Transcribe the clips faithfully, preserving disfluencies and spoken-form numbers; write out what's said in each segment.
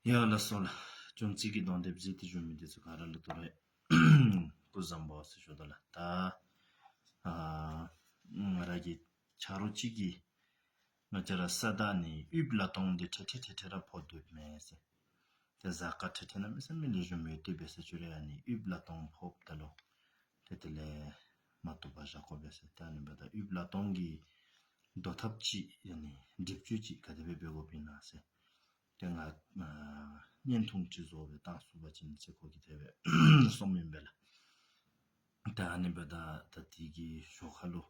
ཡ་ལགས་སོ་ལགས། འབྱུང་རྩིས་ཀྱི་སྡོམ་དེབ་གཟིགས་ཏེ་བཞུགས་མི་འདི་ཚུ་ག་ར་ལུ་ད་རུང་སྐུ་གཟུགས་བཟང་པོ་ཟེར་ཞུ་དོ་ལགས། ད་ཨ་ང་ར་གི་ཆ་རོགས་ཅིག་གིས་ང་བཅས་ར་ས་བདག་ནི་ཡུདཔ་ལ་དོང་འདི་ཁྲེ་ཁྲེ་ཁྲེ་ཁྲེ་ར་ཕོག་སྡོདཔ་མས་ཟེར། ཏེ་གཟའ་སྐར་ཁྲེ་ཁྲེ་གནམ་མེད་ས་མེད་ལེགས་ཤོམ་ཡོད་དེ་འབད་ས་ཅིག་ར་ཨ་ནི་ཡུདཔ་ལ་དོང་ཕོགཔ་ད་ལུ་ཏེ་དེ་ལས་མ་བཏུབ་པར་བཞག་དགོ་པས་ཟེར། ཏེ་ཨ་ནི་འབདཝ་ད་ཡུདཔ་ལ་དོང་གི་བཟློག་ཐབས་ཅིག་ཨ་ནི་སྒྲིབ་བཅོས་ཅིག་ག་དེ་སྦེ་འབད་དགོཔ་ཨིན་ན་ཟེར། ཏེ་ང་ཨ་བརྙན་ཐུང་ཅིག་བཟོ་སྦེ་བཏང་ཚུགས་པ་ཅིན་ཟེར་ཁོ་གིས་དེ་སྦེ་གསུངམ་ཨིན་པས་ལགས། ཏེ་ཨ་ནི་འབདཝ་ད་ད་དེ་གི་ཞོར་ཁ་ལུ་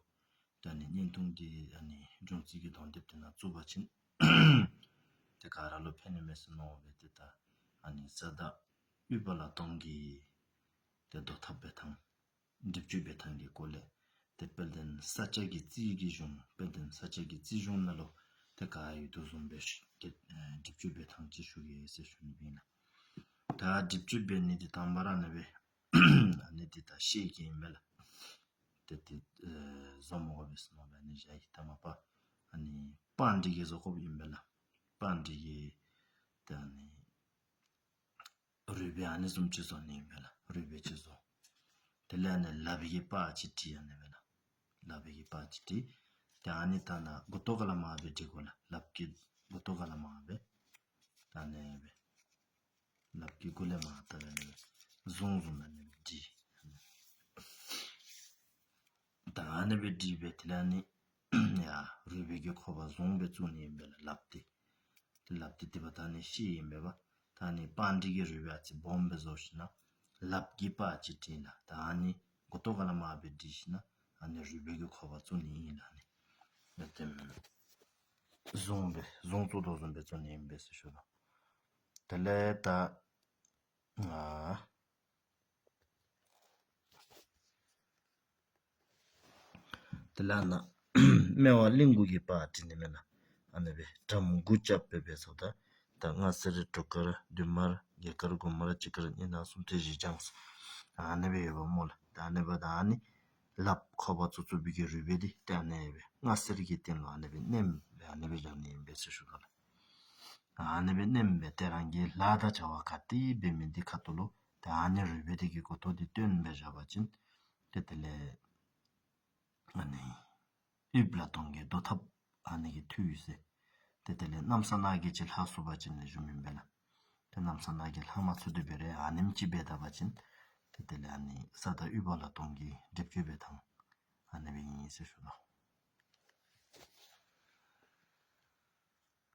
ཏེ་ཨ་ནི་བརྙན་ཐུང་འདི་ཨ་ནི་འབྱུང་རྩིས་ཀྱི་སྡོམ་དེབ་འདི་ནང་བཙུགས་པ་ཅིན་ཏེ་ག་ར་ལུ་ཕན་ནི་མས་ཟེར་མནོ་སྦེ་ཏེ་ད་ཨ་ནི་ས་བདག་ཡུདཔ་ལ་དོང་གི་ཏེ་བཟློག་ཐབས་འབད་ཐངས་སྒྲིབ་བཅོས་འབད་ཐངས་ཀྱི་སྐོར་ལས་ཏེ་དཔལ་ལྡན་ས་སྐྱ་གི་རྩིས་ཀྱི་གཞུང་དཔལ་ལྡན་ས་སྐྱ་གི་རྩིས་གཞུང་ནང་ལུ་ཏེ་ག་ཡོད་དོ་བཟུམ་སྦེ་ཏེ་ཨེ་སྒྲིབ་བཅོས་འབད་ཐངས་ཅིག་ཞུ་གེ་ཟེར་ཞུ་ནི་ཨིན་ལགས། ད་སྒྲིབ་བཅོས་འབད་ནི་འདི་དང་པ་ར་ཨ་ནི་སྦེ་ཨ་ནི་འདི་ད་ཤེས་ཀྱི་ཨིན་པས་ལགས། ཏེ་འདི་ཨེ་བཟོ་མི་དགོ་པས་ཟེར་མནོ་སྦེ་ཨ་ནི་བཞག་ཡི། ད་མ་པ་ཨ་ནི་པར་འདི་གིས་བཟོ་དགོཔ་ཨིན་པས་ལགས། པར་འདི་གིས་ཏེ་ཨ་ནི་རུས་སྦལ་ཨ་ནི་བཟུམ་ཅིག་བཟོ་ནི་ཨིན་པས་ལགས། རུས་སྦལ་ཅིག་བཟོ། དེ་ལས་ཨ་ནི་ལགཔ་གིས་པར་ཅིག་བྲིས། ཨ་ནི་སྦེ་ལགས། ལགཔ་གིས་པར་ཅིག་བྲིས། ཏེ་ཨ་ནི་ད་ནཱ་མགུ་ཏོ་ཁ་ལས་མར་སྦེ་བྲི་དགོ་ལགས། ལགཔ་གི་མགུ་ཏོ་ཁ་ལས་མར་སྦེ། ད་ཨ་ནི་སྦེ་ལགཔ་གི་གུ་ལས་མར་ད་ཨ་ནི་སྦེ་བཟུང་བཟུང་ཨ་ནི་སྦེ་བྲིས། ད་ཨ་ནི་སྦེ་བྲིས་སྦེ་དེ་ལས་ཨ་ནི་ཡ་རུས་སྦལ་གྱི་ཁོག་པ་བཟུང་སྦེ་བཙུགས་ནི་ཨིན་པས་ལགས་ལགཔ་འདི། ཏེ་ལགཔ་འདི་དེ་འབདཝ་ད་ཨ་ནི་ཤེས་ཨིན་པས་པ། ད་ཨ་ནི་པར་འདི་གིས་རུས་སྦལ་ཨ་ཙི་སྦོམ་སྦེ་བཟོ་ཞིན་ན་ལགཔ་གིས་པར་ཅིག་བྲིས་ལགས། ད་ཨ་ནི་མགུ་ཏོ་ཁ་ལས་མར་སྦེ་བྲིས་ཞིན་ན་ཨ་ནི་རུས་སྦལ་གྱི་ཁོག་པ་བཙུགས་ནི་ཨིན་ལགས། ཨ་ནི་ཏེ་བཟུང་སྦེ་བཟུང་བཙུགས་དོ་བཟུམ་སྦེ་བཙུགས་ནི་ཨིན་པས་ཟེར་ཞུ་དོ། དེ་ལས་ད་ཨ་དེ་ལས་ནཱ་སྨེ་བ་གླིང་དགུ་གི་པར་བྲིས་ནི་མེན་ན། ཨ་ནི་སྦེ་ཌམ་དགུ་རྐྱབ་སྦེ་འབད་ཚུགས་ད། ད་ལྔ་སེར་དྲུག་དཀར་བདུན་དམར་བརྒྱད་དཀར་དགུ་དམར་གཅིག་དཀར་གཉིས་དམར་གསུམ་ཐེ་བཞི་ལྗང་ཟེར་ཨ་ནི་སྦེ་ཡོདཔ་སྨོ་ལགས། ད་ཨ་ནི་འབདཝ་ད་ཨ་ནི་ལགཔ་ཁོག་པ་བཙུགས་བཙུགས་པའི་གི་རུས་སྦལ་འདི་ཏེ་ཨ་ནི་སྦེ་ལྔ་སེར་གྱི་སྟེང་ལུ་ཨ་ནི་སྦེ་མནན་སྦེ་ཨ་ནི་སྦེ་བཞག་ནི་ཨིན་པས་ཟེར་ཞུ་དོ་ལགས། ཨ་ནི་སྦེ་མནན་སྦེ་ཏེ་རང་གི་ལཱ་དང་བྱ་བ་ག་ཏེ་འབད་མི་འདི་ཁ་ཐུག་ལུ་ཏེ་ཨ་ནི་རུས་སྦལ་འདི་གི་མགུ་ཏོ་འདི་སྟོན་སྦེ་བཞག་པ་ཅིན་ཏེ་དེ་ལས་ཨ་ནི་ཡུདཔ་ལ་དོང་གི་བཟློག་ཐབས་ཨ་ནི་གིས་འཐུས་ཟེར། ཏེ་དེ་ལས་གནམ་ས་ནང་གི་ཅིག་ལྷག་ཚུགས་པ་ཅིན་ལེགས་ཤོམ་ཨིན་པས་ལགས། ཏེ་གནམ་ས་ནང་གི་ལྷག་མ་ཚུགས་ཏེ་འབད་རུང་ཨ་ནེམ་ཅིག་འབད་ད་པ་ཅིན་ཏེ་དེ་ལས་ཨ་ནི་ས་བདག་ཡུདཔ་ལ་དོང་གི་སྒྲིབ་བཅོས་འབད་ཐངས་ཨ་ནི་སྦེ་ཨིན་ཟེར་ཞུ་དོ།